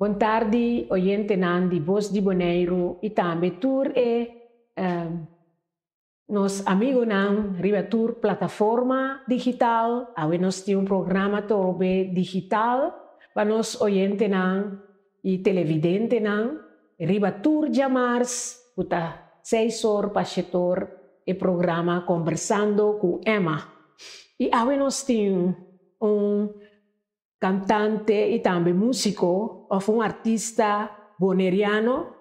Bon tardi oyentenan di Bos di Boneiru i tambe tur e nos amigonan riba tur plataforma digital. Awe nos tin un programa tobe digital pa nos oyentenan i televidentenan riba tur djamars ku ta seis or pa shetor e programa Kombersando ku Emma. I awe nos tin un Kantante i tambe músiko òf un artista boneriano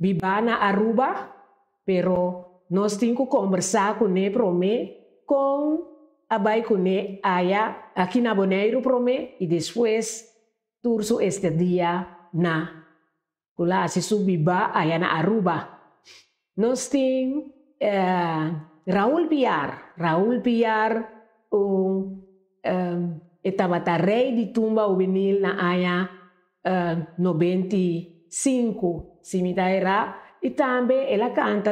bibá na Aruba, pero nos tin ku kombersá kuné promé kon a bai kuné aya aki na Boneiru promé i despues tur su estadia na ku la hasi su bibá aya na Aruba. Nos tin Raul Piar. Raul Piar un e tabata rei di tumba hubenil na aña 95 si mi ta erá i tambe el a kanta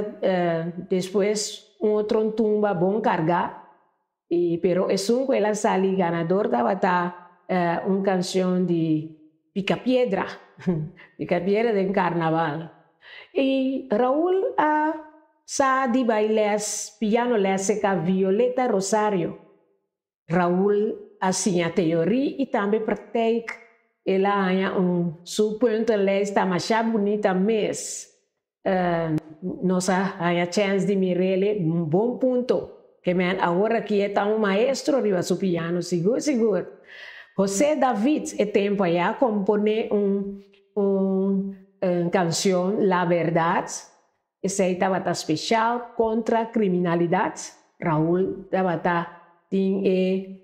despues un otro tumba bon kargá i pero esun ku el a sali ganador tabata un kanshon di Picapiedra, Picapiedra den karnaval. I Raul a sa di bai les piano les seka Violeta Rosario. Raul a siña teorí i tambe praktijk. El a haña un su puntenlijst ta masha bunita mes. Nos a haña chèns di mir'el un bon punto. Ke men awor aki e ta un maestro riba su piano sigur sigur. José David e tempu ayá a komponé un un kanshon La Verdad. Esei tabata speshal kontra kriminalidat. Raul tabata tin e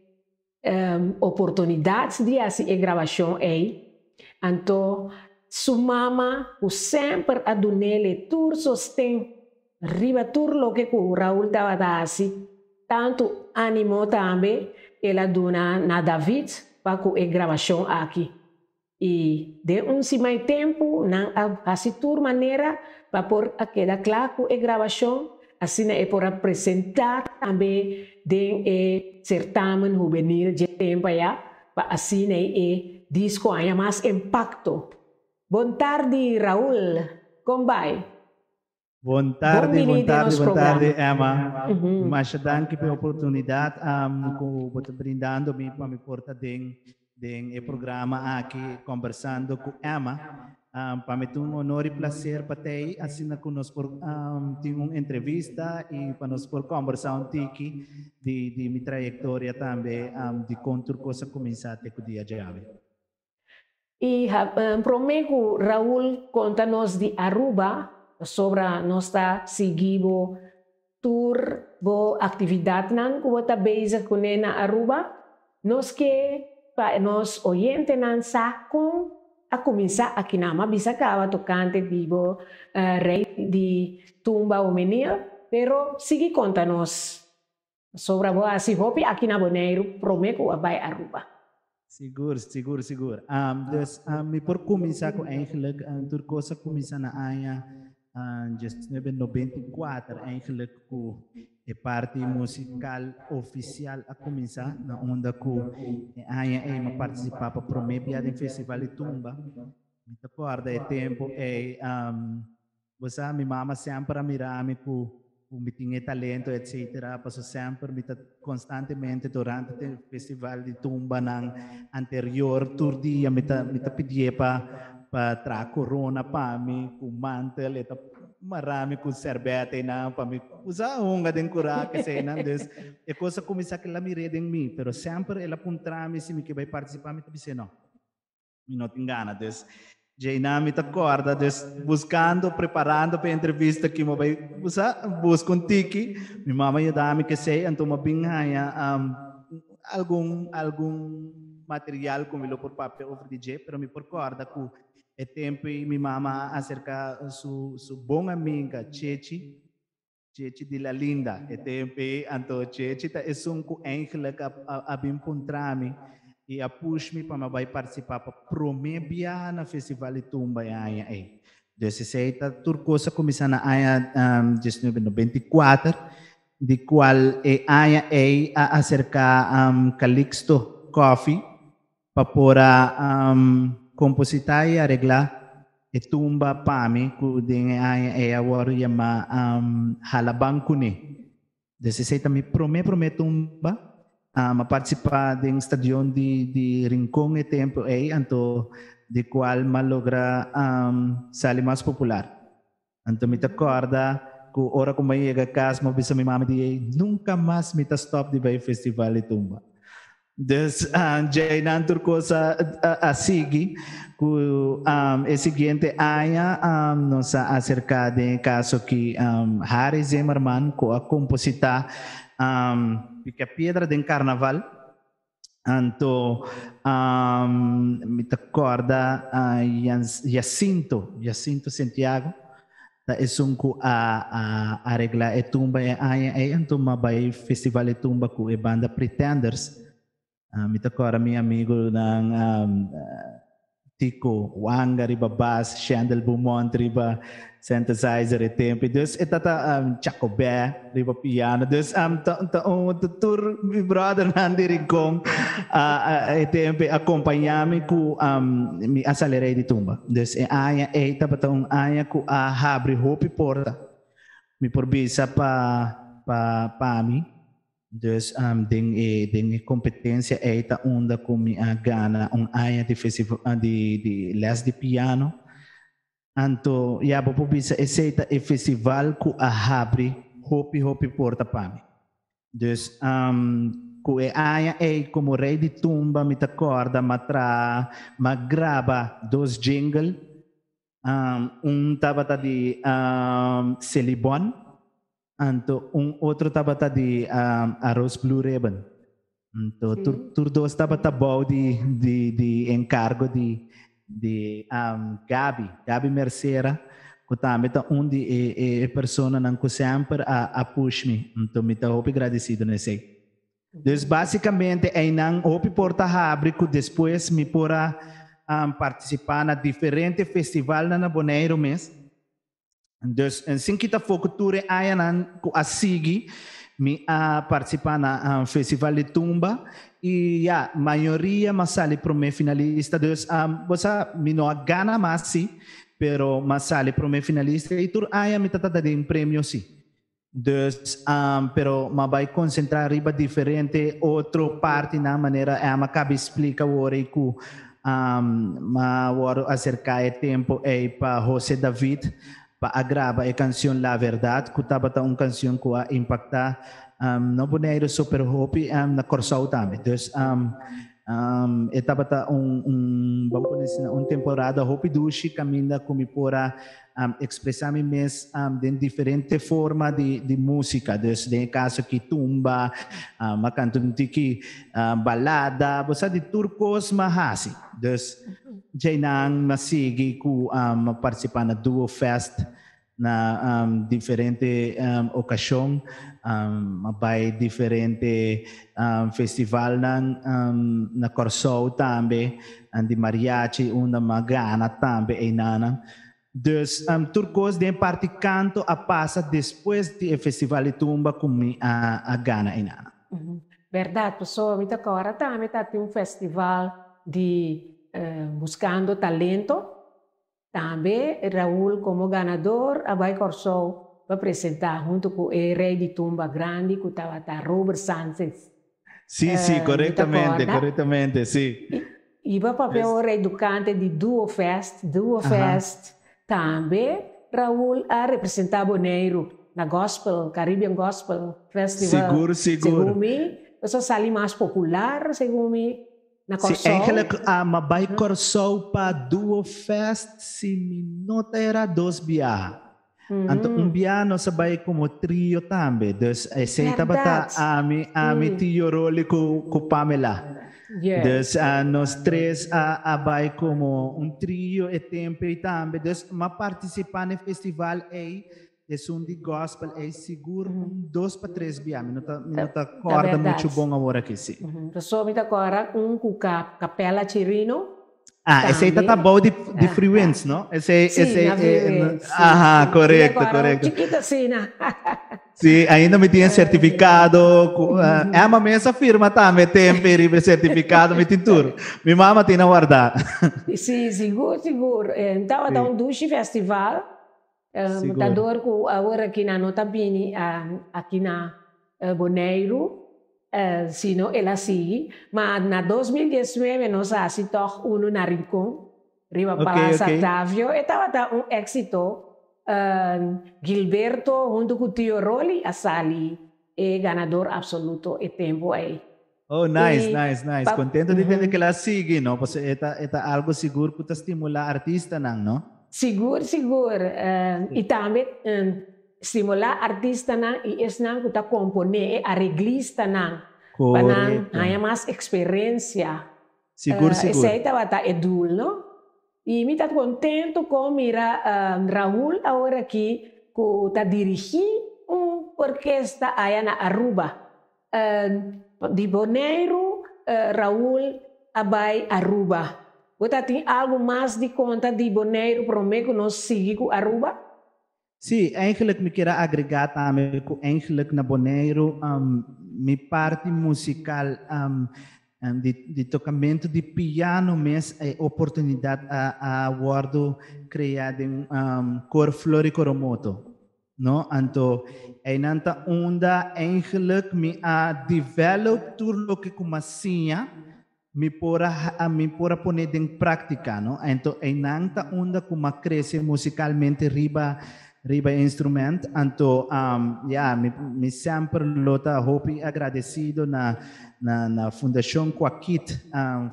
oportunidat di hasi e grabashon ei. Anto su mama ku semper a dun'el tur sosten riba tur loke ku Raul tabata hasi, tantu animo tambe el a duna na David pa ku e grabashon aki. I den un simai tempu nan a hasi tur manera pa por a keda kla ku e grabashon, asina e por a presentá tambe den e sertamen hubenil dje tempu ayá pa asina e disko haña mas impakto. Bon tardi Raul, kon bai? Bon tardi, bon tardi, bon tardi Emma. Masha danki pa e oportunidat ku bo ta brindando mi pa mi por ta den den e programa aki Kombersando ku Emma. Pa mi ta un honor i plaser pa ta ei asina ku nos por tin un entrevista i pa nos por kombersá un tiki di di mi trayektoria tambe di kon tur kos a kuminsá te ku dia djawe. I promé ku Raul konta nos di Aruba, pasobra nos ta sigui bo tur bo aktividatnan ku bo ta bezig kuné na Aruba, nos ke pa nos oyentenan sa kon a kuminsá akinan. Mi a bisa kaba tokante di bo rei di tumba humenil, pero sigui konta nos Pasobra bo a hasi hopi aki na Boneiru promé ku a bai Aruba. Sigur, sigur, sigur. Dus mi por kuminsá ku eigenlijk tur kos a kuminsá na aña diesnuebe nobenta i kuater eigenlijk ku e parti musikal ofisial a kuminsá na unda ku e aña ei mi a partisipá pa promé bia den Festival di Tumba. Mi ta kòrda e tempu ei Bo sa, mi mama semper a mira mi ku ku mi tin e talento etcetera, paso semper mi ta konstantemente durante e festival di tumbanan anterior tur dia mi ta mi ta pidié pa pa traha korona pa mi ku mantel, e ta mara mi ku sèrbèt einan pa mi usa hunga den kura keseinan. Dus e kos a kuminsá ke el a mir'é den mi, pero semper el a puntra mi si mi ke bai partisipá, mi ta bis'é no. Mi no tin gana. Dus djeinan mi ta kòrda, dus buskando, preparando pa e entrevista ki mi bai usa, buska un tiki. Mi mama yuda mi kesei, anto mi a bin haña algun algun material ku mi lo por papia over di dje, pero mi por kòrda ku e tempu ei mi mama a aserká su su bon amiga Chechi, Chechi di La Linda, e tempu ei anto Chechi ta esun ku eigenlijk a a bin puntra mi i a push mi pa mi a bai partisipá pa promé biaha na Festival di Tumba e aña ei. Dus esei ta tur kos a kuminsá na aña 1994, di kual e aña ei a aserká Calixto Coffee pa por a. kompositá i areglá e tumba pa mi ku den e aña ei a wòrdu yamá Hala Ban Kuné. Dus esei ta mi promé promé tumba. A partisipá den stadion di di Rincon e tempu ei, anto di kual m'a logra sali mas popular. Anto mi ta kòrda ku ora ku m'a yega kas m'a bisa mi mama di ei, nunka mas mi ta stòp di bai festival di tumba. Dus djeinan tur kos a sigui ku e siguiente aña nos a aserká den e kaso ki Harry Zimmerman ku a kompositá Pica Piedra den Karnaval. Anto mi ta kòrda Jacinto, Jacinto Santiago ta esun ku a areglá e tumba e aña ei, anto m'a bai festival e tumba ku e banda Pretenders. Mi ta kòrda mi amigunan Tico Wanga riba bas, Shendel Beaumont riba synthesizer e tempu. Dus e tata Chaco Bè riba piano. Dus ta un tur mi brothernan di Rincon e tempu a kompañá mi ku mi a sali Rey di Tumba. Dus e aña ei tabata un aña ku a habri hopi porta, mi por bisa pa pa mi. Dus den e den e kompetensia ei ta unda ku mi a gana un aña di di di les di piano. Anto ya bo por bisa esei ta e festival ku a habri hopi hopi porta pa mi. Dus ku e aña ei komo rei di tumba mi ta kòrda m'a traha m'a graba dos jingle. Un tabata di Selibon Anto un otro tabata di Aros Blue Ribbon. Anto tur, tur dos tabata bou di, di, di encargo di, di Gabi, Gabi Mercera, cu tambe ta un di e, e, e personanan cu semper a, a push mi. Anto mi ta hopi gradecido na esey. Dus basicamente eynan hopi por ta habri cu despues mi por a participa na diferente festivalnan na Boneiro mes. Dus en sin kita foco tur e añanan cu a sigui, mi a participa na Festival di Tumba y ya, mayoria m'a sali prome finalista. Dus bo sa, mi no a gana mas si, pero m'a sali prome finalista y tur aña mi ta trata den premio si. Dus, pero m'a bay concentra riba diferente otro partinan manera Emma cabi splica awor ey cu m'a wordo acerca e tempo ey pa Jose David pa a graba e cancion La Verdad cu tabata un cancion cu a impacta no Boneiru so pero hopi na Corsou tambe. Dus, e tabata un, un, bo pone asina, un temporada hopi dushi caminda cu mi por a expresa mi mes den diferente forma di, di musica. Dus den e caso aki tumba, m'a canta un tiki balada, bo sa di tur cos m'a haci. Dus djeinan m'a sigui cu m'a participa na Duo Fest na diferente ocasion, m'a bay diferente festivalnan na Corsou tambe, di mariachi unda m'a gana tambe einanan. Dus tur kos den parti kanto a pasa despues di e festival di tumba ku mi a gana einanan. Bèrdat, pasobra mi ta kòrda tambe ta tin un festival di Buscando Talento. Tambe Raul komo ganador a bai Kòrsou pa presentá huntu ku e rei di tumba grandi ku tabata Robert Sanchez. Sí, sí, Mi ta korektamente, kòrda. korektamente, sí. I pa papia ora edukante di Duo Fest, Duo Fest, tambe Raul a representá Boneiru na Gospel, Caribbean Gospel Festival. Sigur, sigur. Segun mi, eso a sali mas popular, segun mi, na Sí, Kòrsou. eigenlijk a bai Kòrsou pa Duo Fest, si mi no ta era, dos biaha. Anto un biaha nos a bai komo trio tambe. Dus esei tabata ami, ami, Tio Rolly ku ku Pamela. Dus nos tres a a bai komo un trio e tempu ei tambe. Dus m'a partisipá na e festival ei, esun di gospel ei sigur un dos pa tres biaha. Mi no ta mi no ta kòrda muchu bon awor aki, si. Pasobra mi ta kòrda un ku Capella Chirino. Ah, esei ta ta bou di di Free Winds, no? Esei, esei, na Free Winds. Aha, korekto, korekto. Chikito asina. Sí, ainda mi tin certificado. Emma mes a firma tambe tempo riba certificado, mi tin tur. Mi mama tin a warda. Sí, sigur, sigur. Tabata un dushi festival. Ta dor ku awor aki nan no ta bini aki na Boneiru, sino el a sigui. Ma na 2019 nos a hasi tòg unu na Rincon, riba Plaza Tavio. E tabata un éksito. Gilberto huntu ku Tio Rolly a sali e ganador absoluto e tempu ei. Oh, nice, nice, nice. Contento di tende ku el a sigui, no? Pasobra e ta algo sigur ku ta stimulá artistanan, no? Sigur, sigur. I tambe stimulá artistanan i esnan ku ta komponé, e areglistanan, pa nan haña mas eksperensia. Sigur, sigur. Esei tabata e doel, no? I mi ta contento con mira Raul awor aki cu ta dirigi un orkesta aya na Aruba. Di Boneiru Raul a bay Aruba. Bo ta tin algo mas di conta di Boneiru prome cu nos sigui cu Aruba? Sí, eigenlijk mi kier a agrega tambe cu eigenlijk na Boneiru mi parti musical di tocamento di piano mes e oportunidad a wordo crea den Cor Flor y Coromoto, no? Anto eynan ta unda eigenlijk mi a develop tur loke cu mi a siña. Mi por a mi por a pone den práktika, no? Anto einan ta unda ku m'a krese musikalmente riba riba e instrument. Anto ya, mi mi semper lo ta hopi agradesido na na na Fundashon Kwakit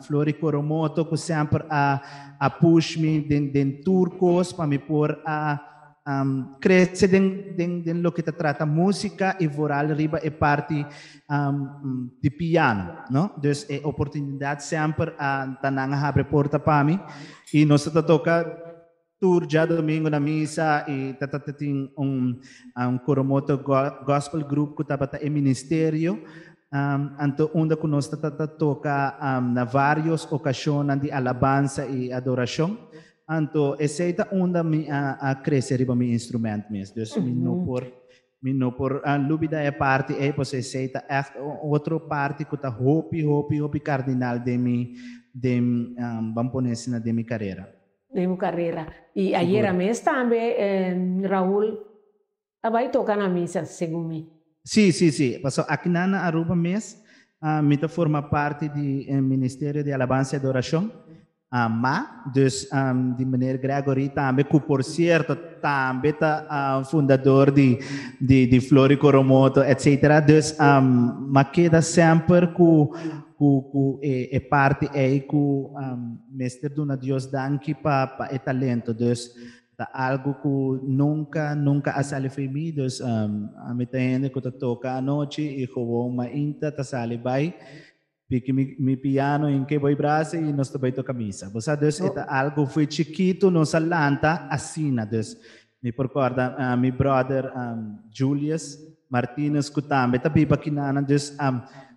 Flori Coromoto ku semper a a push mi den den tur kos pa mi por a Crece den, den, den loke ta trata música y vooral riba e parti di piano, no? Dus e oportunidad semper a ta nan a habre porta pa mi y nos ta toca tur djadomingo na misa y ta ta tin un un Coromoto Gospel Group cu tabata e ministerio anto unda cu nos ta ta toca na varios ocasionnan di alabanza y adoracion. Anto esei ta unda mi a crece riba mi instrument mes. Dus mi no por mi no por lubida e parti ei pasobra esei ta echt otro parti cu ta hopi hopi hopi cardinal den mi den ban pone asina den mi carera. Den bo carera. Y ayera mes tambe Raul a bay toca na misa segun mi. Sí, sí, sí. Pasobra akinan na Aruba mes mi ta forma parti di e Ministerio di Alabansa y Adoracion. Ma, dus di meneer Gregory tambe, cu por cierto tambe ta fundador di di Flori Coromoto etcetera. Dus m'a keda semper cu cu cu e e parti ey cu mester duna Dios danki pa pa e talento. Dus ta algo cu nunca nunca a sali fo'i mi. Dus ami ta hende cu ta toca anochi y gewoon mainta ta sali bay. Piki mi, mi piano in ke boy brasa y nos ta bay toca misa. Bo sa, dus e ta algo foi chiquito, nos a lanta asina. Dus mi por corda uh, mi brother Julius Martinez cu tambe ta biba kinanan. Dus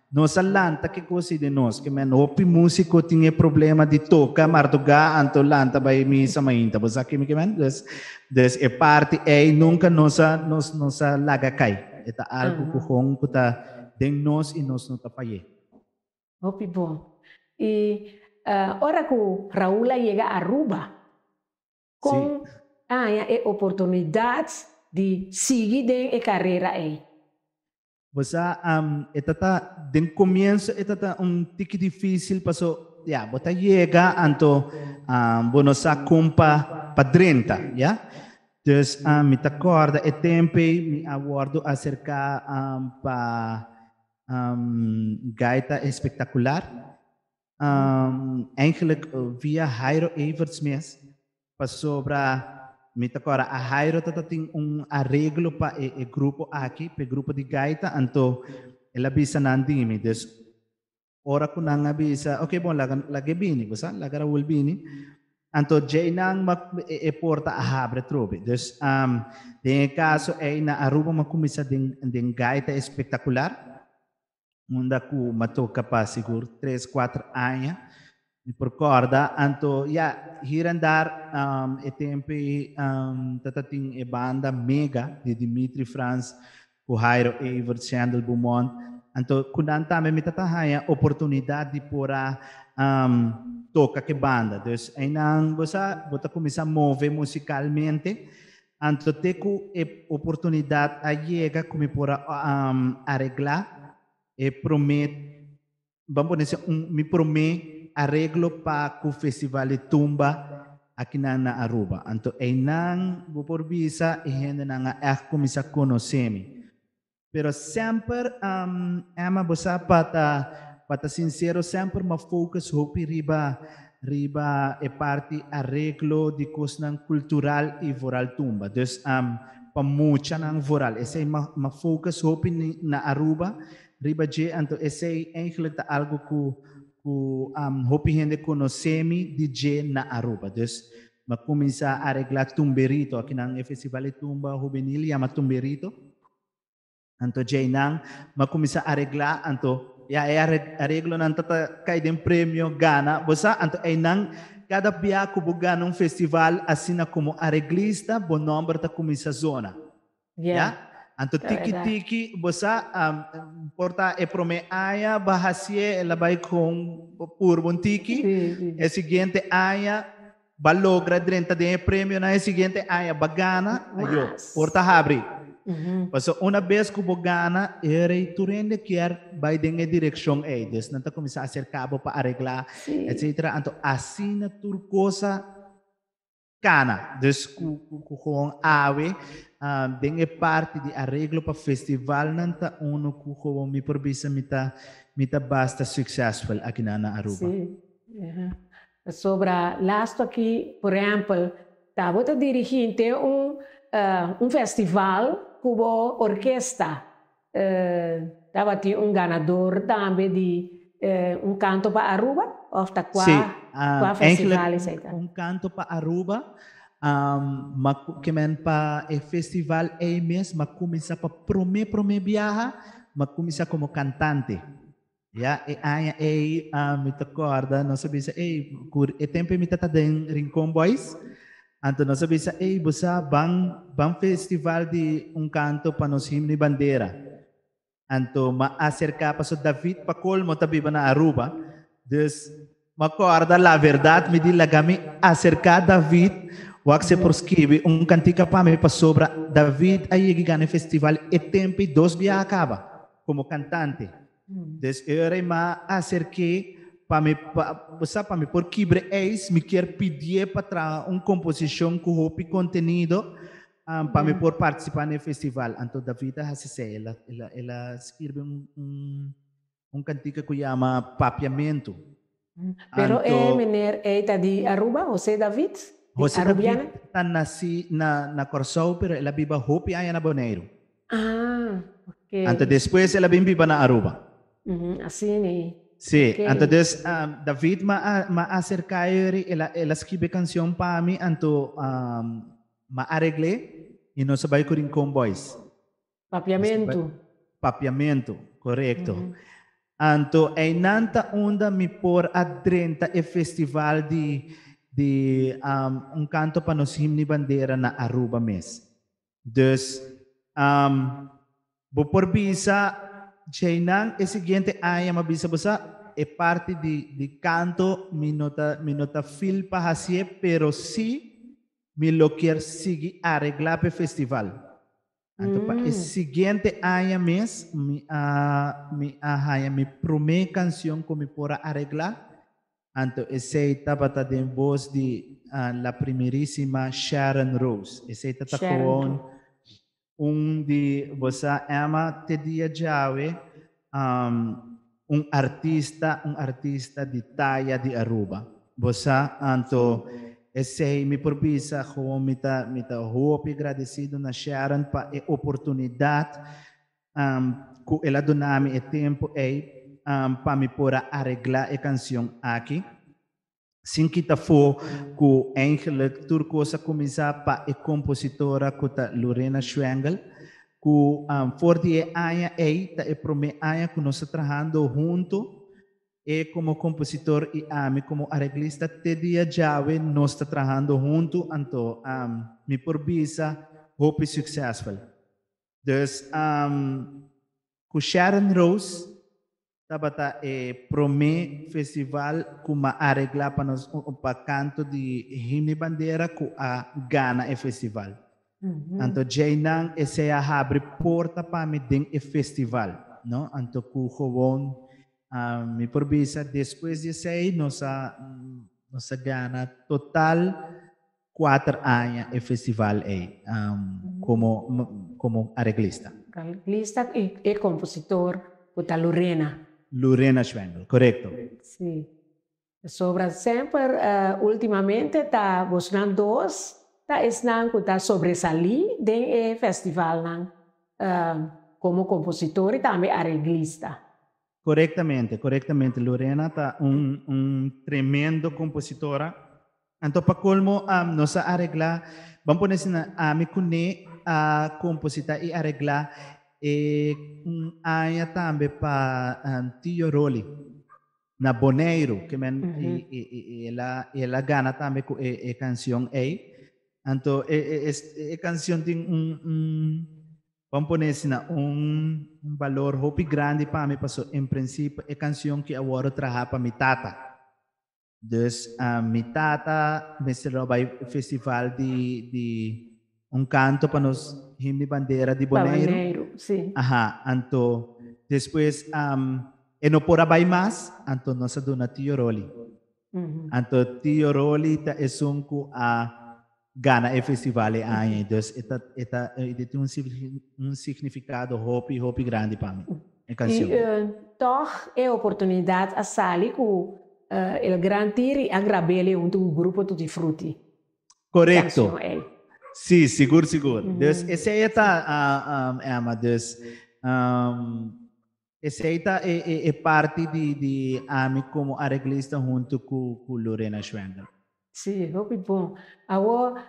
nos a lanta ke cosa den nos. Ke men hopi musico tin e problema di toca marduga anto lanta bay misa mainta. Bo sa ke mi ke men? Dus, dus e parti ey nunca nos a, nos, nos a laga cay. E ta algo cu gewoon cu ta den nos y nos no ta fayé. Hopi bon. Y ora cu Raul a yega Aruba, con a haña e oportunidad di sigui den e carera ey? Bo sa, e ta ta, den comienzo e ta ta un tiki dificil paso, ya, bo ta yega anto bo no sa con pa pa drenta, ya. Dus mi ta corda e tempo ey mi a wordo acerca pa Gaita Espectacular. Eigenlijk via Jairo Everts mes, pasobra mi ta kòrda a Jairo ta tin un areglo pa e e grupo aki, pa e grupo di gaita, anto el a bisa nan di mi. Dus ora ku nan a bisa, ok bon laga laga e bini, bo sa, laga Raul bini. Anto djeinan e e porta a habri atrobe. Dus den e kaso ei na Aruba mi a kuminsá den den Gaita Espectacular. Unda ku m'a toka pa sigur tres, kuater aña. Mi por kòrda. Anto ya, hier en daar e tempu ei tata tin e banda Mega di Dimitri Frans. Ku Jairo Evert, Chandel Beaumont. Anto ku nan tambe mi tata haña oportunidat di por a toka ku e banda. Dus einan bo sa bo ta kuminsá move musikalmente. Anto te ku e oportunidat a yega ku mi por a areglá e promé, ban pone asina, un mi promé areglo pa ku Festival di Tumba akinan na Aruba. Anto einan bo por bisa e hendenan a ègt kuminsá konosé mi. Pero semper, Emma, bo sa pa ta pa ta sincero semper m'a focus hopi riba riba e parti areglo di cosnan cultural y vooral tumba. Dus pa muchanan vooral. Esey m'a m'a focus hopi na Aruba riba dje anto esey eigenlijk ta algo cu cu hopi hende conoce mi di dje na Aruba. Dus m'a cuminsa aregla Tumberito, akinan e festival di tumba hubenil yama Tumberito. Anto djeinan m'a kuminsá areglá, anto ya e areglonan ta ta kai den premio, gana, bo sa, anto einan kada bia ku bo gana un festival asina komo areglista bo nòmber ta kuminsá zona. Ya, anto tiki tiki bo sa, por ta e promé aña bo a hasié el a bai kon purba un tiki, e siguiente aña Ba logra drenta den e premionan e siguiente aña, ba gana, ayo, por ta habri. Pasobra una bes ku bo gana, e rei tur hende kier bai den e direkshon ei. Dus nan ta kuminsá aserká bo pa areglá, etsetera. Anto asina tur kos a kana. Dus ku ku gewoon awe den e parti di areglo pa festivalnan ta unu ku gewoon mi por bisa mi ta mi ta basta successful akinan na Aruba. Pasobra lastu aki, por ehempel, ta bo ta dirigí henter un un festival ku bo orkesta. Tabatin un ganador tambe di un kanto pa Aruba òf ta kua Sí, kua festival eigenlijk esei ta? un kanto pa Aruba, ma ke men pa e festival ei mes m'a kuminsá pa promé promé biaha m'a kuminsá komo kantante. Ya, e aña ei mi ta kòrda nos a bisa, ey, ku e tempu ei mi ta den Rincon Boys, anto nos a bisa, ey, bo sa ban ban festival di un kanto pa nos himno i bandera. Anto m'a aserká pasobra David pa kolmo ta biba na Aruba, dus m'a kòrda la bèrdat mi di laga mi aserká David wak si e por skibi un kantika pa mi pasobra David a yega i gana e festival e tempu ei dos biaha kaba komo kantante. Des e ora ei m'a aserk'é pa mi pa bo sa pa mi por kibra ijs, mi kier pidié pa traha un komposishon ku hopi kontenido pa mi por partisipá na e festival. Anto David a hasi esei, el a el a el a skirbi un un un kantika ku yama Papiamentu. Pero e meneer ei ta di Aruba, José David? Di José Arubiana? David ta nasí na na Kòrsou pero el a biba hopi aña na Boneiru. Ah, ok. Anto despues el a bin biba na Aruba. Mhm, asina ei. Sí, Ok. anto dus David m'a a m'a acerca eri, el a el a skibi e cancion pa mi, anto m'a aregl'é y nos a bai cu Rincon Boys. Papiamentu. Papiamentu, corecto. Anto einan ta unda mi por a drenta e festival di di un canto pa nos himno y bandera na Aruba mes. Dus, bo por bisa djeinan e siguiente aña m'a bisa bo sa e parti di di canto mi no ta mi no ta feel pa hacié pero si mi lo kier sigui aregla p'e festival. Anto pa e siguiente aña mes mi a mi a haña mi promé cancion cu mi por a aregla. Anto esey tabata den voz di la primerísima Sharon Rose. Esey ta ta gewoon un di bo sa Emma te dia djawe un artista un artista di taya di Aruba. Bo sa anto esey mi por bisa gewoon mi ta mi ta hopi agradecido na Sharon pa e oportunidad ku el a duna mi e tempu ei pa mi por a areglá e kansion aki. Sin kita afó ku eigenlijk tur kos a kuminsá pa e kompositora ku ta Lorena Schwengel, ku for di e aña ei ta e promé aña ku nos ta trahando huntu, e komo kompositor i ami komo areglista te dia djawe nos ta trahando huntu, anto mi por bisa hopi successful. Dus ku Sharon Rose tabata e promé festival ku m'a areglá pa nos pa kanto di Himno i Bandera ku a gana e festival. Anto djeinan esei a habri porta pa mi den e festival, no? Anto ku gewoon mi por bisa despues di esei nos a nos a gana total kuater aña e festival ei komo komo areglista. Areglista i e kompositor ku ta Lorena. Lorena Schwengel, korekto. Si. Pasobra semper ultimamente ta bosnan dos ta esnan ku ta sobresalí den e festivalnan komo kompositor i tambe areglista. Korektamente, korektamente. Lorena ta un un tremendo kompositora. Anto pa kolmo nos a areglá, ban pone asina, ami kuné a kompositá i areglá e un aña tambe pa Tio Rolly. Na Boneiru, ke men i el a el a gana tambe ku e e kansion ei. Anto e e e kansion tin un un ban pone asina un un balor hopi grandi pa mi paso en prinsipio e kansion ki a wòrdu traha pa mi tata. Dus mi tata mester lo bai festival di di un kanto pa nos himno i bandera di Boneiru. Pa Boneiru, si. Aha, anto despues e no por a bai mas, anto nos a duna Tio Rolly. Anto Tio Rolly ta esun ku a gana e festival e aña ei. Dus e ta e ta e tin un signifikado hopi hopi grandi pa mi, e kansion. I tòg e oportunidat a sali ku El Gran Tiri a grab'el huntu ku Grupo Tutti Frutti. Korekto. Kansion ei. Sí, sigur sigur. Dus esei e ta Emma. Dus esei ta e e parti di di ami komo areglista huntu ku ku Lorena Schwengel. Sí, hopi bon. Awor,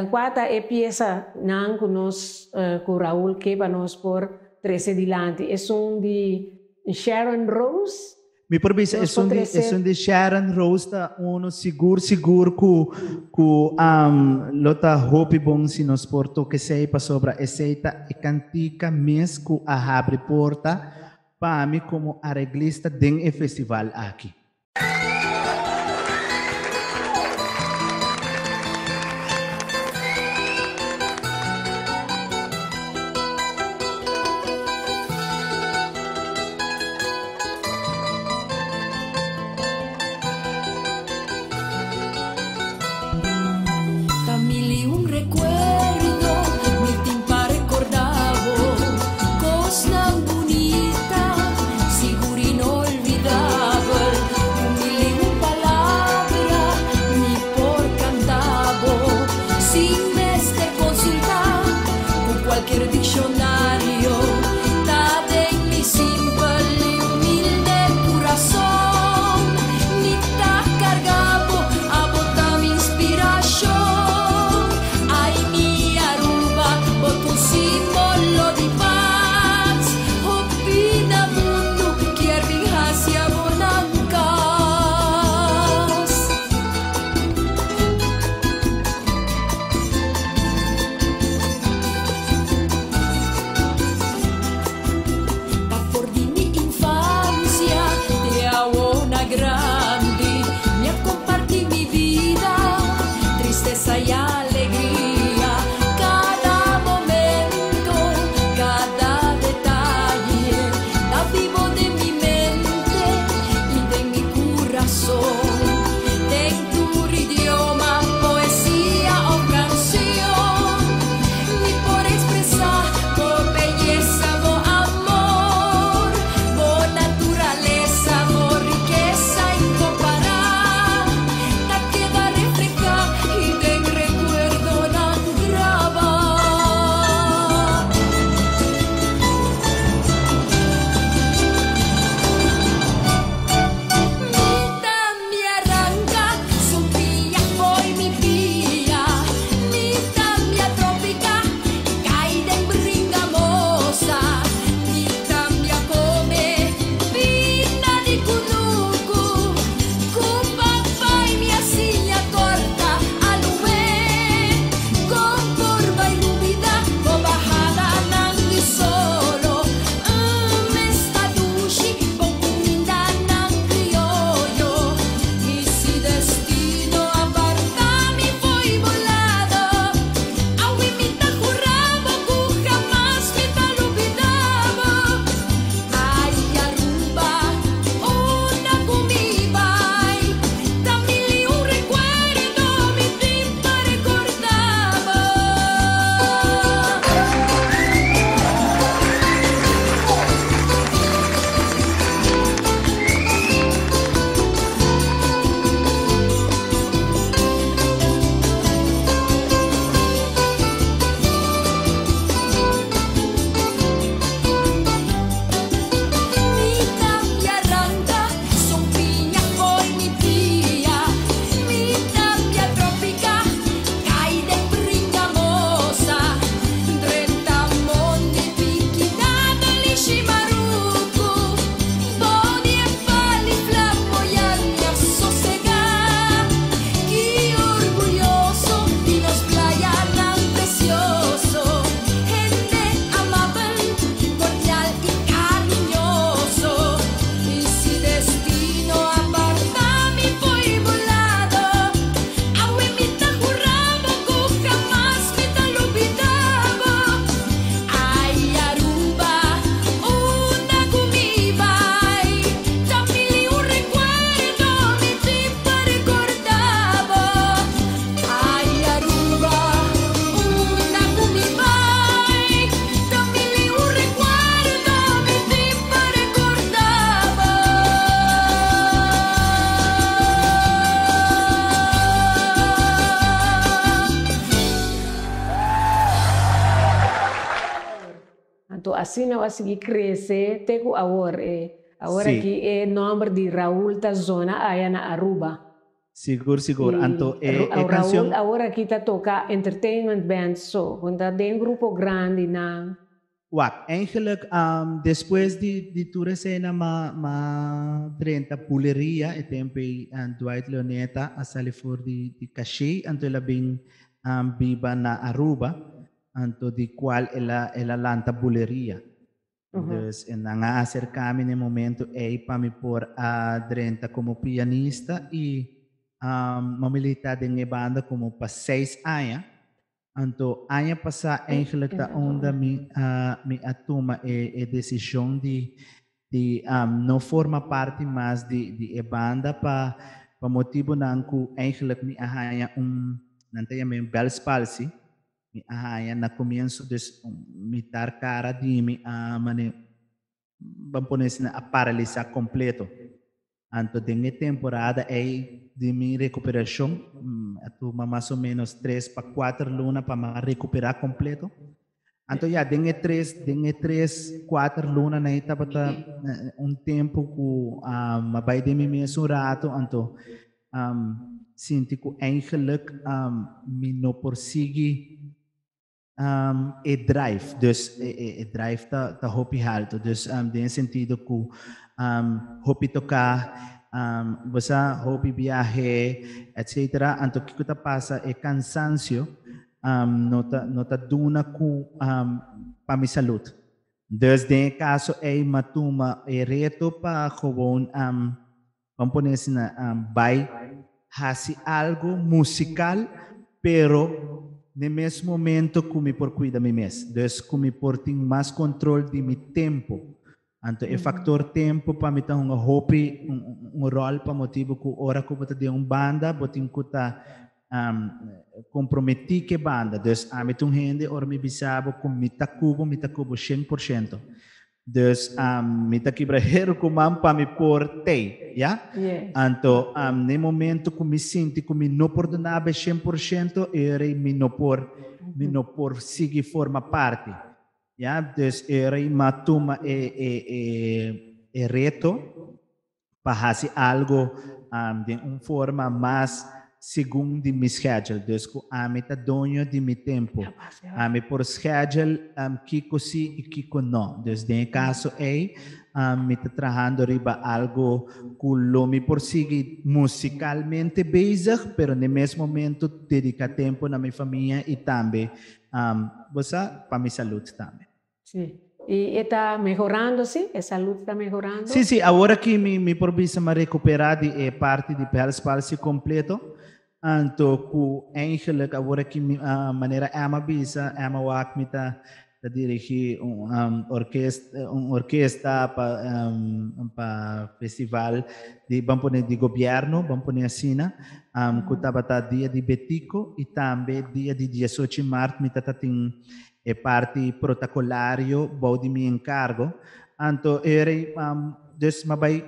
kua ta e piesa nan ku nos ku Raul ke pa nos por trese dilanti? Esun di Sharon Rose? Mi por bisa esun di esun di Sharon Rose ta uno sigur sigur ku ku lo ta hopi bon si nos por toka esei pasobra esei ta e kantika mes ku a habri porta pa mi komo areglista den e festival aki. Ta mil i un rekuerdo mi tin pa rekorda bo kosnan bunita sigur inolvidabel. asina bo a sigui crece te cu awor. E awor aki e nomber di Raul ta zona aya na Aruba. Sigur sigur. Anto e e cancion. Raul awor aki ta toca entertainment band so, bo ta den grupo grandi nan. Wak, eigenlijk despues di di tur esena m'a m'a drenta buleria e tempo ei Dwight Leoneta a sali for di di Caché anto el a bin biba na Aruba anto di cual el a el a lanta buleria. Dus nan a acerca mi na e momento ei pa mi por a drenta como pianista y m'a milita den e banda como pa seis aña. Anto aña pasá eigenlijk ta unda mi a mi a tuma e e desishon di di no forma parti mas di di e banda pa pa motibunan ku eigenlijk mi a haña un nan ta yam'é un Bell's palsy mi a haña na komienso dus mitar kara di mi a mane ban pone asina a paralisá kompleto. Anto den e temporada ei di mi rekuperashon, a tuma mas o ménos tres pa kuater luna pa mi a rekuperá kompleto. Anto ya, den e tres, den e tres, kuater lunanan ei tabata un tempu ku mi a bai den mi mes un ratu, anto sinti ku eigenlik mi no por sigui E drive, dus e drive ta ta hopi halto, dus den e sentido ku hopi toká, bo sa hopi biahe etcetera, anto kiko ta pasa e kansansio no ta no ta duna ku pa mi salud. Dus den e kaso ei m'a tuma e reto pa gewoon Ban pone asina, bai hasi algo musical, pero n'e mes momento cu mi por cuida mi mes. Dus cu mi por tin mas control di mi tempo. Anto e factor tempo pa mi ta hunga hopi un rol pa motibo cu ora cu bo ta den un banda bo tin cu ta comprometi cu e banda. Dus ami ta un hende ora mi bisa bo cu mi ta cu bo, mi ta cu bo shen por shento. Dus mi ta kibra heru ku man pa mi por tei, ya? Yes. Anto n'e momento ku mi sinti ku mi no por duna abe 100%, e ora ei mi no por, mi no por sigui forma parti, ya? Dus e ora ei m'a tuma e e e e reto pa hasi algo den un forma mas segun di mi schedule. Dus ku ami ta doño di mi tempo. Ami por schedule kiko si i kiko no. Dus den e kaso ei mi ta trahando riba algo ku lo mi por sigui musikalmente bezig, pero n'e mes momento dedica tempo na mi famia i tambe bo sa, pa mi salud tambe. Sí. Y e ta mehorando sí? E salud ta mehorando? Sí, sí, awor aki mi, mi por bisa m'a recupera di e parti di Bell's palsy completo. Anto cu eigenlijk awor aki mi, manera Emma bisa, Emma wak mi ta, ta dirigi un um, orkest, un orkesta pa, um, pa festival di, ban pone di gobierno, ban pone asina, um, cu tabata dia di Betico y tambe dia di 18 maart mi tata tin E parti protocolario bou di mi encargo. Anto e rei, dus m'a bai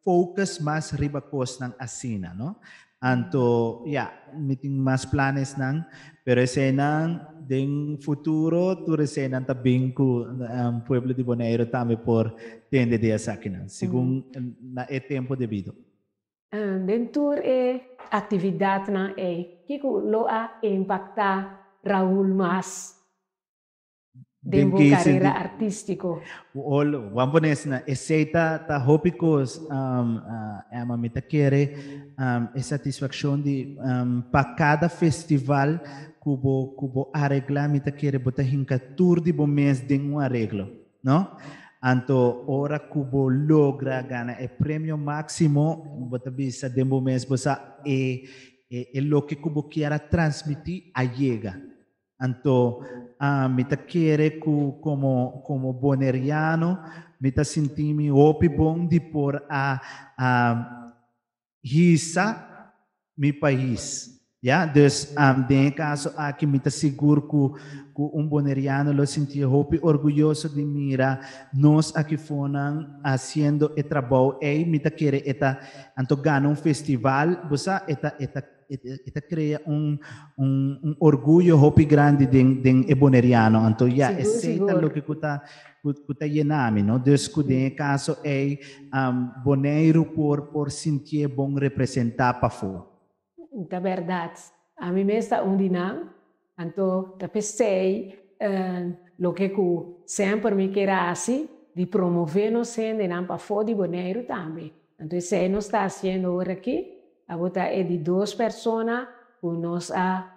focus mas riba cosnan asina, no? Anto, ya, mi tin mas planesnan, pero eseinan den futuro tur eseinan ta bin cu pueblo di Boneiru tambe por tende di esakinan, segun na e tempo debido. Den tur e aktividatnan ei, kiko lo a impaktá Raul mas den bo karera artístiko? Ol, wan pone asina, esei ta ta hopi kos, Emma, mi ta kere e satisfakshon di pa kada festival ku bo ku bo areglá mi ta kere bo ta hinka tur di bo mes den un areglo. No? Anto ora ku bo logra gana e premio máksimo, bo ta bisa den bo mes, bo sa e e e loke ku bo kier a transmití a yega. Anto mi ta kere ku komo komo boneriano mi ta sinti mi hopi bon di por a a hisa mi pais. Ya, dus den e kaso aki mi ta sigur ku ku un boneriano lo sintié hopi orguyoso di mira nos aki fonan hasiendo e trabou ei. Mi ta kere e ta anto gana un festival, bo sa, e ta e ta. e ta crea un orguyo hopi grandi den e boneriano. Anto ja, esey ta loke cu ta cu ta yena mi, no? Dus cu den e caso ey Boneiru por sintié bon representá pafó. Ta berdad. Ami mes ta un di nan. Anto ta p'esey loke cu semper mi kier haci, di promove nos hendenan pafó di Boneiru tambe. Anto esey nos ta haciendo ora aki. Abo ta e di dos persona cu nos a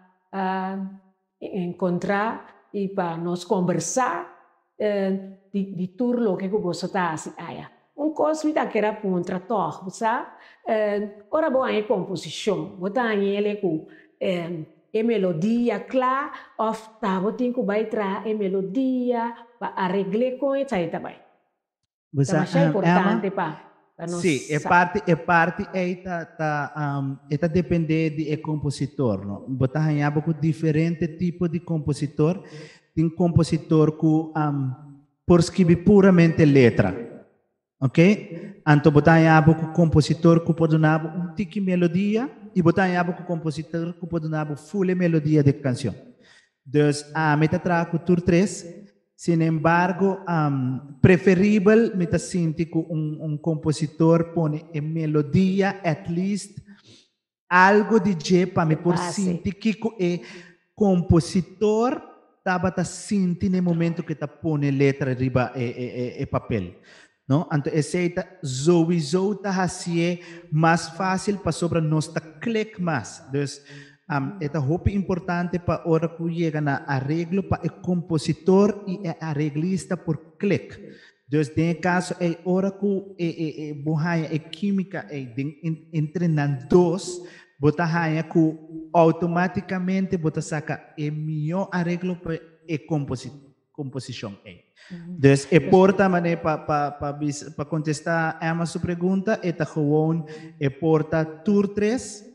encontra y pa nos combersa di tur loke cu boso ta haci aya. Un cos mi ta kier a puntra tog, bo sa, ora bo haña e composicion, bo ta haña ele cu e melodia cla of ta bo tin cu bay traha e melodia pa aregle con esai ta bay? Bo Ta sa, masha Emma, importante pa nos sí, e sa. parti, e parti ei ta, ta, e ta depende di e compositor, no? Bo ta haña bo cu diferente tipo di compositor. Tin compositor cu por skibi puramente letra, ok? Anto bo ta haña bo cu compositor cu por duna bo un tiki melodia y bo ta haña bo cu compositor cu por duna bo full e melodia di e cancion. Dus ami ta traha cu tur tres. Sin embargo, preferibel mi ta sinti cu un compositor pone e melodia at least algo di dje pa mi por sinti kico e compositor tabata sinti na e momento cu e ta pone letra riba e papel. No? Anto esey ta sowieso ta hacié mas facil pasobra nos ta click mas. Dus e ta hopi importante pa ora cu yega na areglo pa e compositor y e areglista por click. Dus den e caso ey ora cu e e bo haya e quimica ey den entre nan dos bo ta haya cu automaticamente bo ta saca e miyo areglo pa e composicion ey. Dus e por ta mane pa pa pa bis pa contesta Emma su pregunta e ta gewoon e por ta tur tres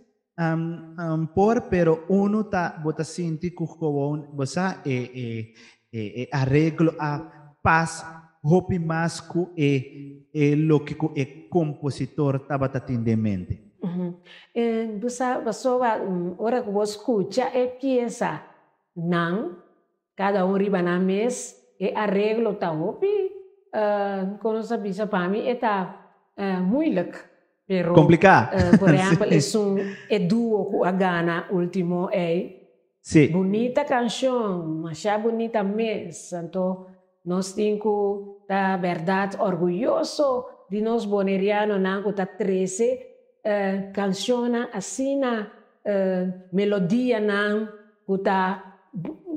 por pero uno ta bo ta sinti cu gewoon bo sa e e e areglo a pas hopi mas cu e e loke cu e compositor tabata tin den mente. Bo sa pasobra ora cu bo scucha e pieza nan Cada un riba nan mes. E areglo ta hopi, con nos ta bisa pa mi e ta moeilijk. Pero, Complica. por ehempel esun e duo cu a gana ultimo ey. Bunita cancion, masha bunita mes. Anto nos tin cu ta berdad orguyoso di nos Bonerianonan cu ta trece cancionnan asina, melodianan cu ta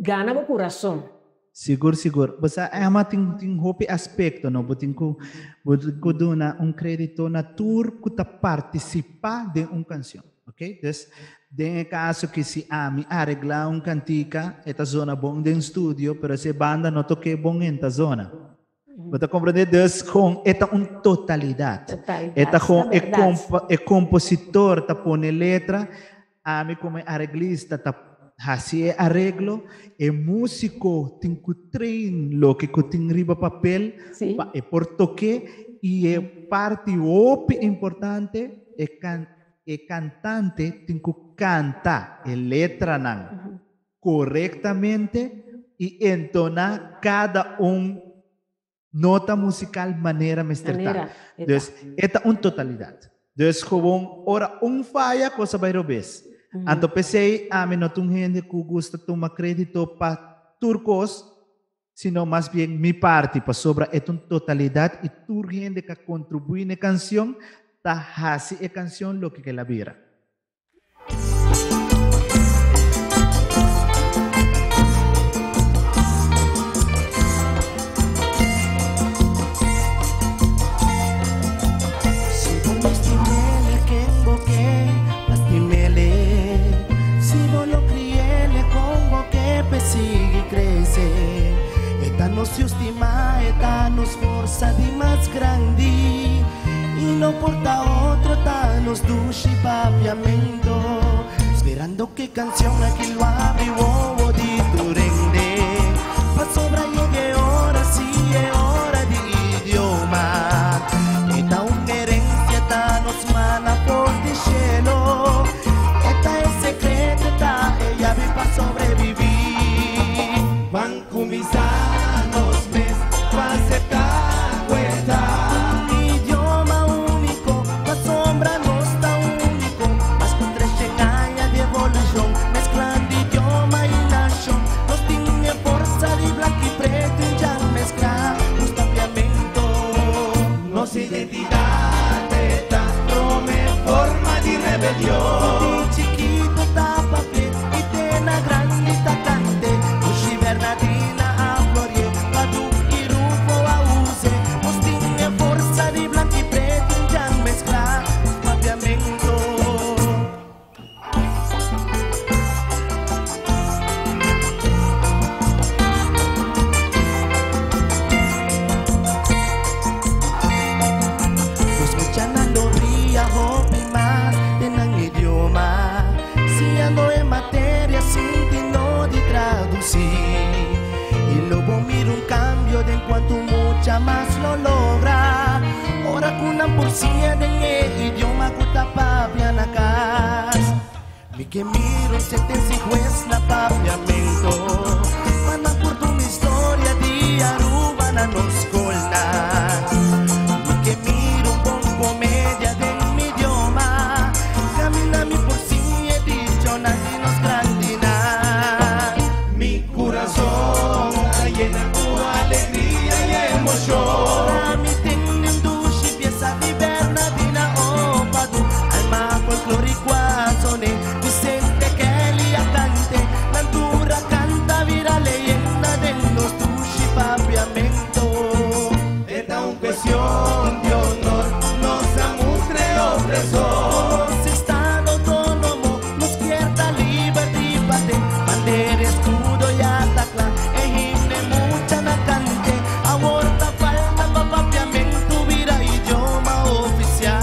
gana bo curason. Sigur sigur. Bo sa Emma tin tin hopi aspecto no. Bo tin cu bo tin cu duna un credito na tur cu ta participa den un cancion. Ok dus den e caso ki si ami aregla un cantica e ta zona bon den studio pero si e banda no toke bon en ta zona. Bo ta comprende? Dus con e ta un totalidad. Totalidad, E ta con ta e berdad. compa e compositor ta pone letra, ami como e areglista ta haci e areglo, e musico tin cu train loke cu tin riba papel pa e por toke y e parti hopi importante e can e cantante tin cu canta e letranan corectamente y entona cada un nota musical manera mester ta. Manera e ta. Dus e ta un totalidad. Dus gewoon ora un faya cosa bay robes. Anto p'esey ami no ta un hende cu gusta tuma credito pa tur cos, sino mas bien mi parti, pasobra e ta un totalidad y tur hende ca contribui n'e cancion ta haci e cancion loke ke la bira. Si bo no stim'ele ken bo ke pa stim'ele Si bo no kri'ele kon bo ke p'e sigui krese E ta nos yu stimá e ta nos forsa di mas grandi I no por ta otro ta nos dushi papiamento Sperando ke cancion aki lo abri wowo di tur hende Pasobra yega e ora, si e ora di idioma E ta un herencia ta nos mana for di cielo E ta e. Siña den e idioma ku ta papia na kas. Mi ke mira un sentensia i hues na papiamento. Pa nan por duna historia di Aruba na nos skolnan. Mi ke mira un bon komedia den mi idioma. Kaminda mi por siña e dichonan di nos grandinan. Mi kurason a yena ku alegria i emoshon. Ora mi tende un dushi piesa di Bernadina Opadu, alma folkloriko a sone, Vicente Kelly a kante, nan tur a kanta bira leyenda den nos dushi papiamento. E ta un cuestion di honor, nos a mustra e opresor. Nos estado autónomo, nos kier ta liber di paten, bandera, escudo ya ta cla, e himno e mucha nan cante, awor ta falta pa papiamento bira idioma oficial.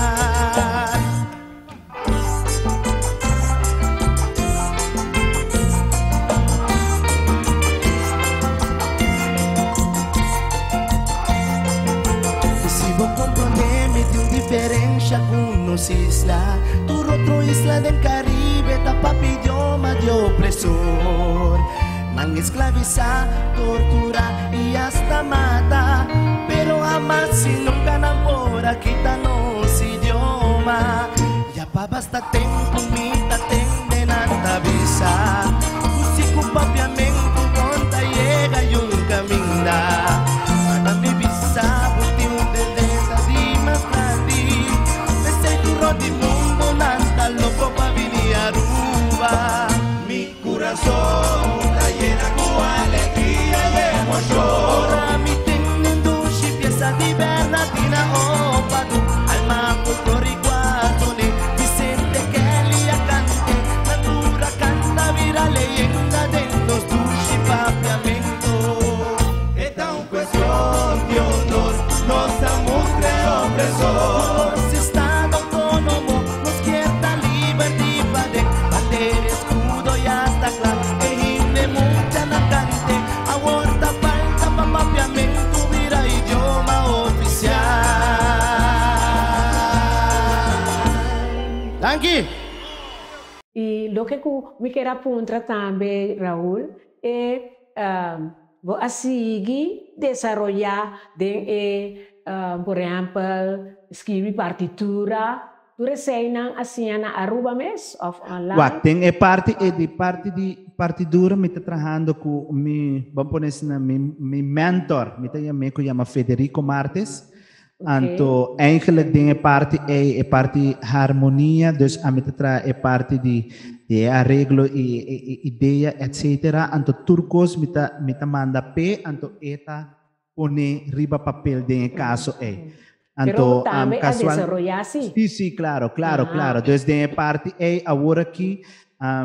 I si bo komprondé mi tin un diferensha ku nos isla. Tur otro isla den Karibe ta papia idioma di opresor. Nan esklavisá, torturá i asta mata. Pero hamas i nunka nan por a kita nos idioma. Ya pa basta tempu mi ta tende nan ta bisa ku si ku papiamentu bon ta yega yun kaminda. Manda mi bisa bo tin un belleza di mas grandi. P'esei tur rònt di mundo nan ta loko pa bini Aruba. Mi kurason ta yena ku alegria i emoshon. Ora mi tende un dushi piesa di Bernardina Opadu, alma folkloriko a sone, Vicente Kelly a kante, nan tur a kanta bira leyenda den nos dushi papiamento. E ta un cuestion di honor, nos a mustra e opresor. Nos estado autónomo, nos kier ta liber di paden, bandera, escudo ya ta cla, e himno e mucha nan cante, awor ta falta pa papiamento bira idioma oficial. Danki! I loke ku mi kier a puntra tambe, Raul, e bo a sigui desaroyá den e, por ehèmpel, skibi partitura, tur eseinan a siña na Aruba mes òf online? Wak, den e parti e di parti di partidura mi ta trahando ku mi, ban pone asina, mi mi mentor, mi ta yam'é ku yama Federico Martes. Anto eigenlijk den e parti ei, e parti harmonia, dus ami ta traha e parti di di e areglo i e e idea etcetera, anto tur kos mi ta mi ta manda p'e, anto e ta pone riba papel den e kaso ei. Pero Anto tambe a kasual desaroyá si. Sí, sí, klaro, klaro, klaro. Dus den e parti ei awor aki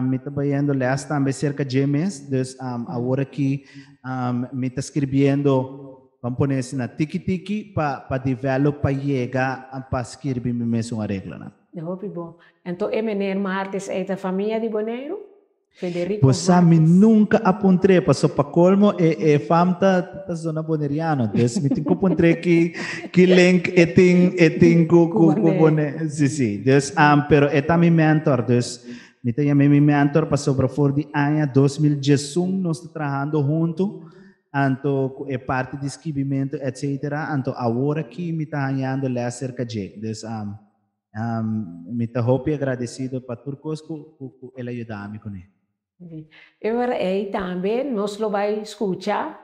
mi ta bayendo les tambe serka dje mes, dus awor aki mi ta skirbiendo Ban pone asina tiki tiki pa pa develop pa yega pa skirbi mi mesun areglonan. De hopi bon. Anto e meneer Martes ei ta famia di Boneiru? Federico Bo sa mi Martes. nunca a puntr'é paso pa colmo e e fam ta ta zona boneriano dus mi tin cu puntr'é ki ki link e tin e tin cu Cu cu cu Bonaire. Bonaire. Si si dus pero e ta mi mentor dus mi ta yam'é mi mentor pasobra for di aña 2011 nos ta trahando hunto. Anto ku e parti di skibimentu etcetera, anto awor aki mi ta hañando les serka dje. Dus mi ta hopi agradesido pa tur kos ku ku el a yuda mi kuné. E ora ei tambe nos lo bai skucha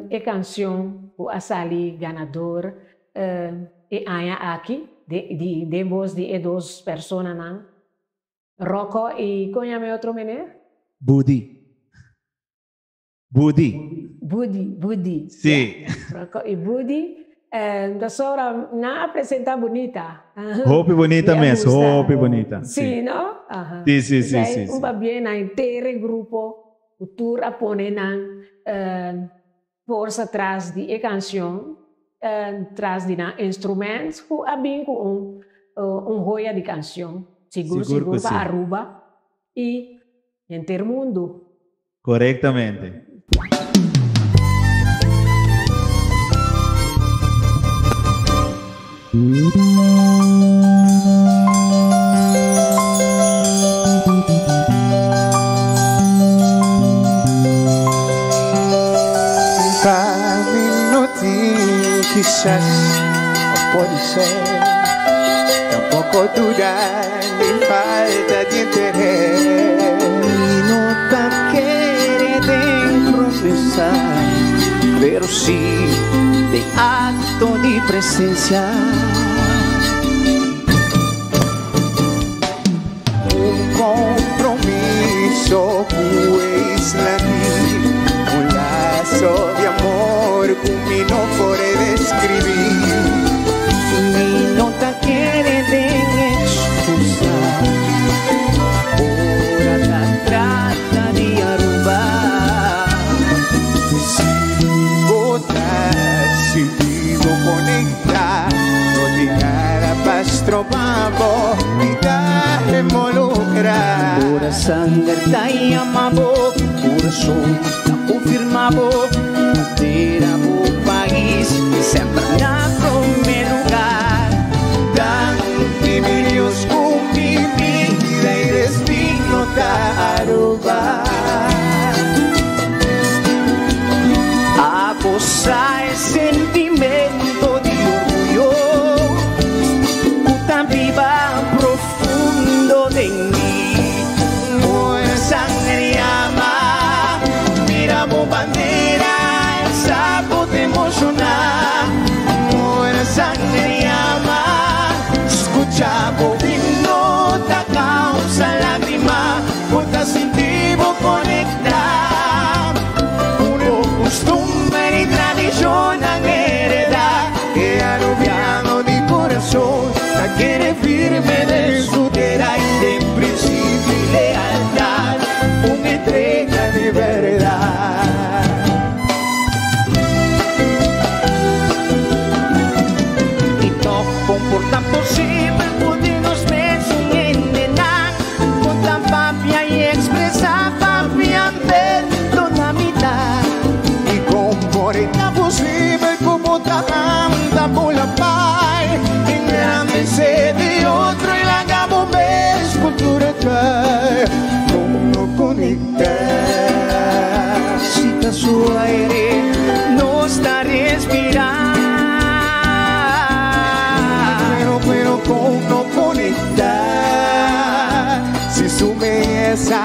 e kansion ku a sali ganador e aña aki di den bos di e dos personanan, Rocco i kon yama e otro meneer? Budi. Budi. Budi, Budi. Sí. Ja. I Budi, ta sobra, nan a presenta bunita. Hopi bunita Mi a mes, gusta. hopi bunita. Sí, Sí. no? Aha. Sí, sí, sí, Esei sí, un sí. pabia nan intere grupo ku tur a pone nan forsa tras di e kanshon, tras di nan instrument ku a bin ku un un hoya di kanshon. Sigur, Sigur ku sigur pa sí. Aruba i henter mundu. Correctamente. Pa mi no tin kisas of podisé, tampoco duda ni falta di interes. Mi no ta kere den promesa, pero si den acto di presencia. Un compromiso cu e isla aki, un lazo di amor cu mi no por describi. Mi no ta kere den excusa, ora ta trata di Aruba. Si bo ta sintibo conecta, no tin nada pa stroba bo di ta involucra. Ora sanger ta yama bo, curason ta confirma bo, bandera bo pais semper na prome lugar. Danki mi Dios cu mi vida y destino ta Aruba. Abo sa e sentimento di orguyo cu ta biba profundo den mi. Ora sangre yama, mira bo bandera, saco te emociona. Ora sangre yama, escucha bo himno, ta causa lágrima, bo ta sintibo conecta. Una costumbre y tradición han hereda, que arubiano di corazón, la quiere firme de su tierra y de principio y lealtad, una entrega de verdad. Y toch comporta posible podernos ver endenar con tan papia y expresa papia perdona mitad. Y comporta posible como tanta por la paz, engrandece de otro y la hagamos ver cultura tal, como no conectar. Si ta su aire no está respirar. Pero, pero con no conectar, si su belleza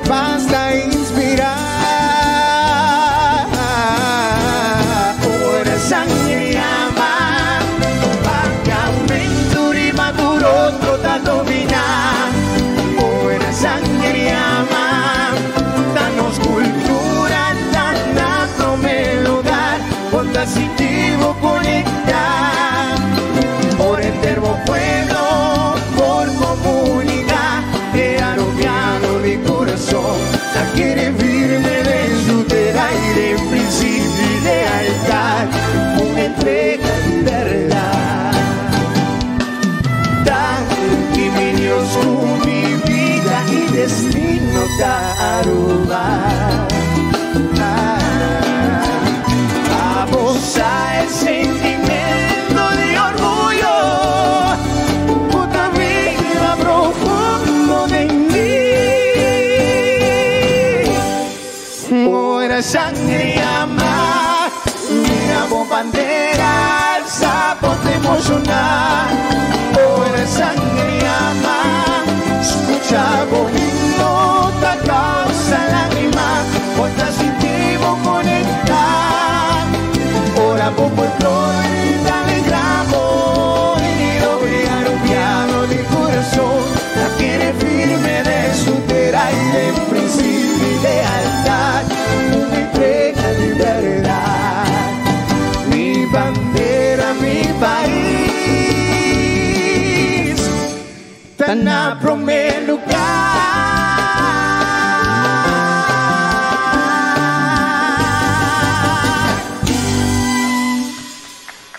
basta inspirar. Ora sangre llama, vagamente y maduro trota dominar. Ora sangre llama, danos cultura, tan primer lugar, ponte sentido conectar. Por entero pueblo, por comunidad, de arubiano de corazón, la quiere firme de su tierra y de principio y lealtad, una entrega de verdad. Danki mi Dios con mi vida y destino ta Aruba. Abo sa e sentimento di orguyo, cu ta biba profundo den mi. Ora sangre yama, mira bo bandera, sapo te emociona. Ora sangre yama, escucha bo himno, ta causa lágrima, otra sentivo conectar. Ora bo folclore, dale gramo, herido y arubiano de corazón, la quiere firme de su tierra y de principio y lealtad, una entrega de verdad. Mi bandera, mi país, ta na prome lugar.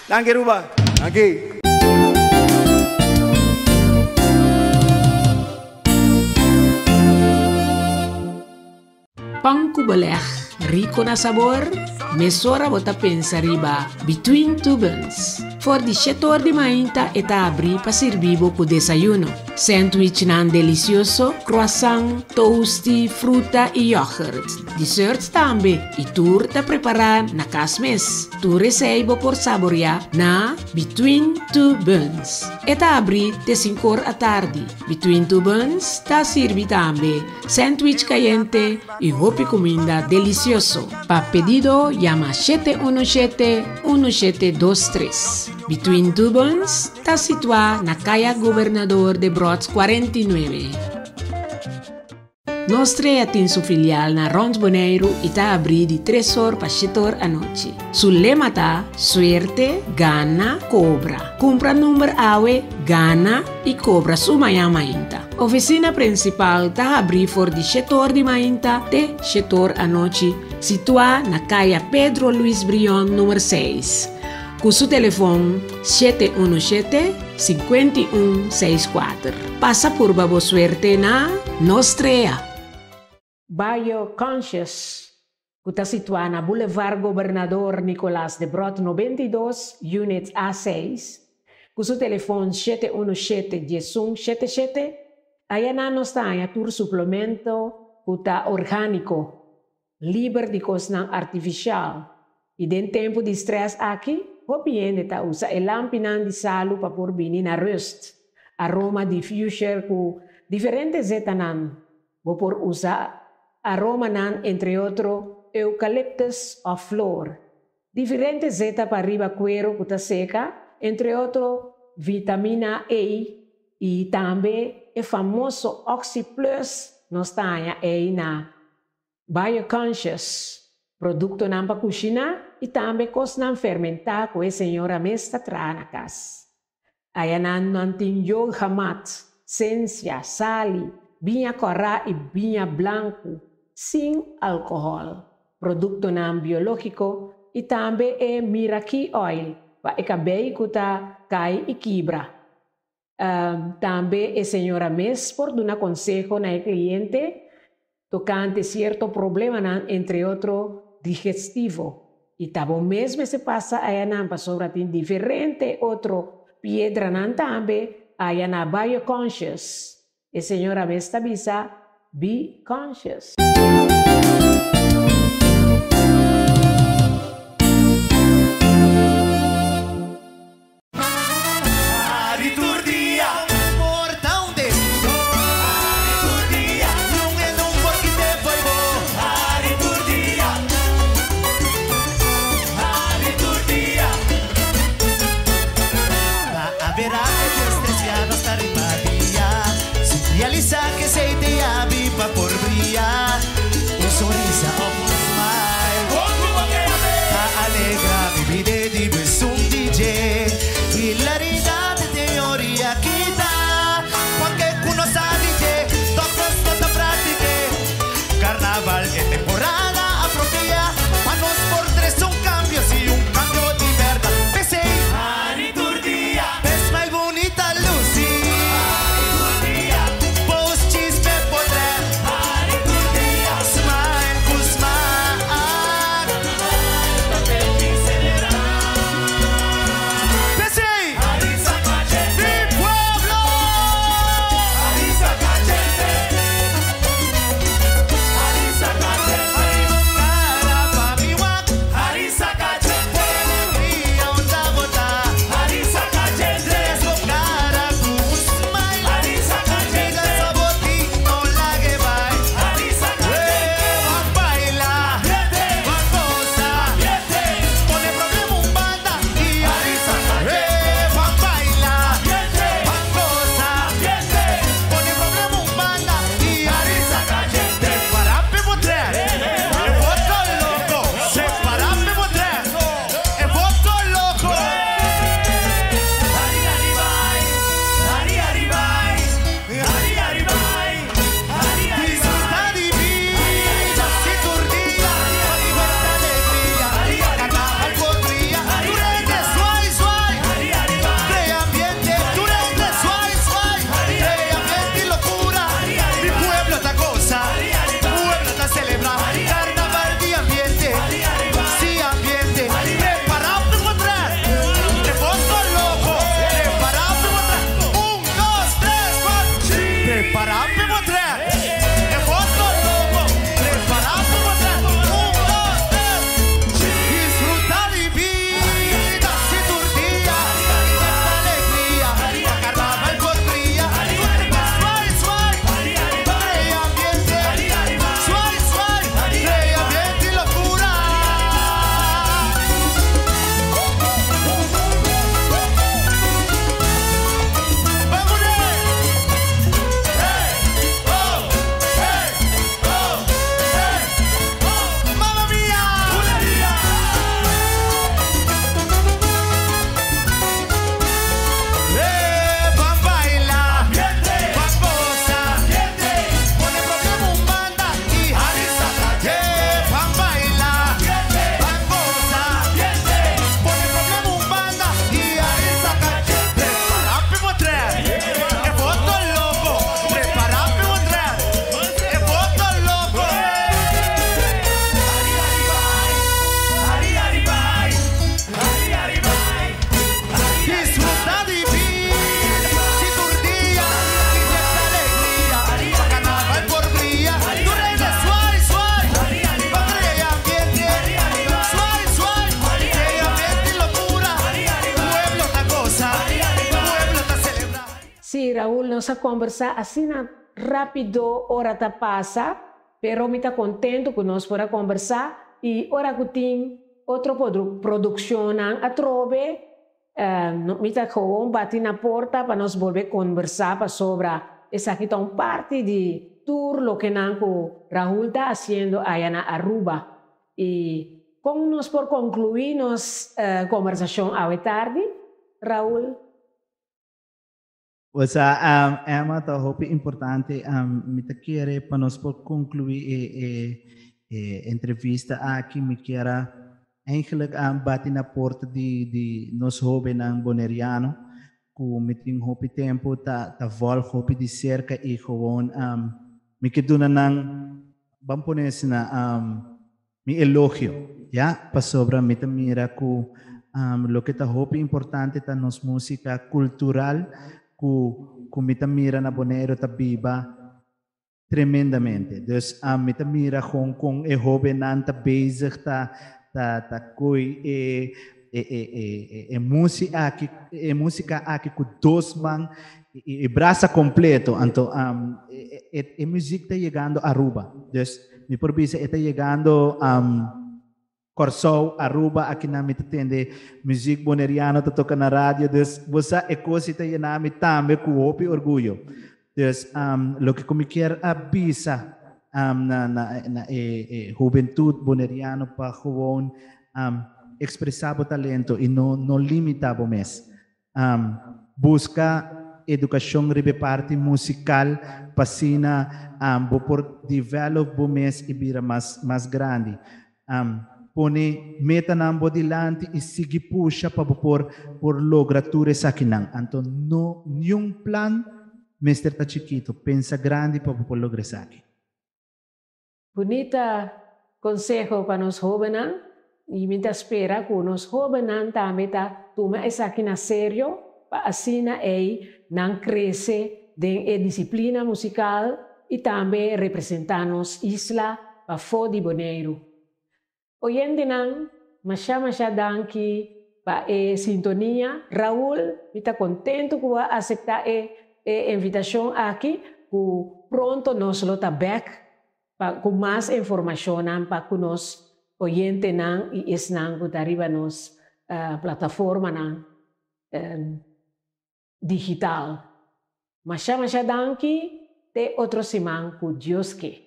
Danki, Aruba. Danki. Pan cu beleg, rico na sabor, mesora bo ta pensa riba Between Two Buns. For di 7 or di mainta e ta habri pa sirbi bo cu desayuno. Sandwichnan delicioso, croissant, toasty, fruta y yoghurt. Dessert tambe y tur ta prepara na cas mes. Tur esey bo por saboria na Between Two Buns. E ta habri te 5 or atardi. Between Two Buns ta sirbi tambe sandwich cayente y hopi cuminda delicioso. Pa pedido yama 717 1723. Between Two Buns ta situa na Caya Gobernador Debrot 49. Nos Strea tin su filial na Rond Boneiru i ta habrí di 3 or pa 7 or anochi. Su lema ta Suerte, gana, kobra. Kumpra number awe, gana i kobra su mañan mainta. Ofisina prinsipal ta habrí for di 7 or di mainta te 7 or anochi, situá na Kaya Pedro Luis Brion number 6. Ku su telefòn 717 5164. Pasa purba bo suerte na Nos Strea. Bioconscious, ku ta situá na Boulevard Gobernador Nicolaas Debrot 92, Unit A6, ku su telefòn 717 1177, ayanan nos ta haña tur suplemento ku ta orgániko, liber di kosnan artifisial. I den tempu di strès aki, hopi hende ta usa e lampinan di salu pa por bini na rust. Aroma diffuser ku diferente zetanan. Bo por usa aromanan entre otro eucalyptus òf flor. Diferente zeta pa riba kueru ku ta seka, entre otro vitamina E i tambe e famoso Oxy Plus nos ta haña ei na Bioconscious, produktonan pa kushiná i tambe kosnan fermentá ku e señora mes ta traha na kas. Ayanan nan tin yoga mat, sensia, sali, biña kòrá i biña blanku sin alkohòl, produktonan biológiko i tambe e Miraki Oil pa e kabei ku ta kai i kibra. Tambe e señora mes por duna konseho na e kliente tokante sierto problemanan, entre otro digestivo. I ta bo mes mester pasa ayanan pasobra tin diferente otro piedranan tambe aya na Bioconscious. E señora mes ta bisa be conscious. Hari tur dia, por ta un descuidó. Hari tur dia, niun e nun por kite fo'i bo. Hari tur dia, hari tur dia. Ta avera e 13 ya nos ta riba dia. Sin realisa ke esei te yabi pa por bria. Un sonrisa of un smile. Ta alegra mi bida di besun DJ. Hilaridad e teoria kita. Cuanke cu nos sa DJ, toch nos no ta practique. Carnaval e temporada apropia pa nos por trece un cambio, si un cambio di berdad. P'esey, hari tur dia, bes smile bunita luci. Hari tur dia, post chisme. Prepara pa bo trek. E foto loco. Prepara pa bo trek. Un, dos, tres. Disfruta di bida si tur dia. Esta alegria. Pa carnaval por bria. Suai, suai. Pa crea ambiente. Suai, suai. Crea ambiente y locura. Mamma mia! Eh, van baila, van goza, pone problema un banda y Eh, van baila, van goza, pone problema un banda y Prepara pa trek, e foto loco, prepara pa trek, e foto loco. Disfruta di bida, si tur dia, y esta alegria, pa carnaval por bria, tu reina suai, suai, pa crea ambiente, suai, suai, crea ambiente y locura, pueblo ta goza, pueblo ta celebra. Sí, Raúl, nos a kombersá asina rápido ora ta pasa, pero mi ta kontentu ku nos por a kombersá i ora ku tin otro produkshonnan atrobe, mi ta gewoon bati na porta pa nos bolbe kombersá pasobra esaki ta un parti di tur lokenan ku Raúl ta hasiendo aya na Aruba. I kon nos por konkluí nos kombersashon awe tardi, Raúl? Osea, Emma, ta hopi importante, mi ta kere pa nos por conclui e entrevista aki, mi kier a eigenlijk bati na porta di nos hobennan Boneriano, cu mi tin hopi tempo ta volg hopi di cerca y gewoon mi ke duna nan, ban pone asina, mi elogio, ya, pasobra mi ta mira cu loke ta hopi importante ta nos musica cultural cu mi ta mira na Boneiru ta biba tremendamente. Dus mi ta mira gewoon con e hobennan ta bezig ta ta ta coy e e e e e musi aki e musica aki cu dos man y e brasa completo. Anto e e muziek ta yegando Aruba. Dus mi por bisa e ta yegando Kòrsou, Aruba, akinan mi ta tende muziek boneriano ta toka na radio, dus bo sa e kos ei ta yena mi tambe ku hopi orguyo. Dus loke ku mi kier a bisa na na na e e hubentut boneriano pa gewoon ekspresá bo talento i no no limitá bo mes. Buska edukashon riba e parti musikal pa asina bo por develop bo mes i bira mas mas grandi. Pone metanan bo dilanti i sigui pusha pa bo por por logra tur esakinan. Anto no niun plan mester ta chikito, pensa grandi pa bo por logra esaki. Bunita konseho pa nos hóbennan i mi ta spera ku nos hóbennan tambe ta tuma esaki na serio pa asina ei nan krese den e disiplina musikal i tambe representá nos isla pafó di Boneiru. Oyentenan, masha masha danki pa e sintonia. Raul, mi ta kontentu ku bo a aseptá e e invitashon aki, ku pronto nos lo ta bèk pa ku mas informashonnan pa ku nos oyentenan i esnan ku ta riba nos plataformanan digital. Masha masha danki, te otro siman ku Dios ke.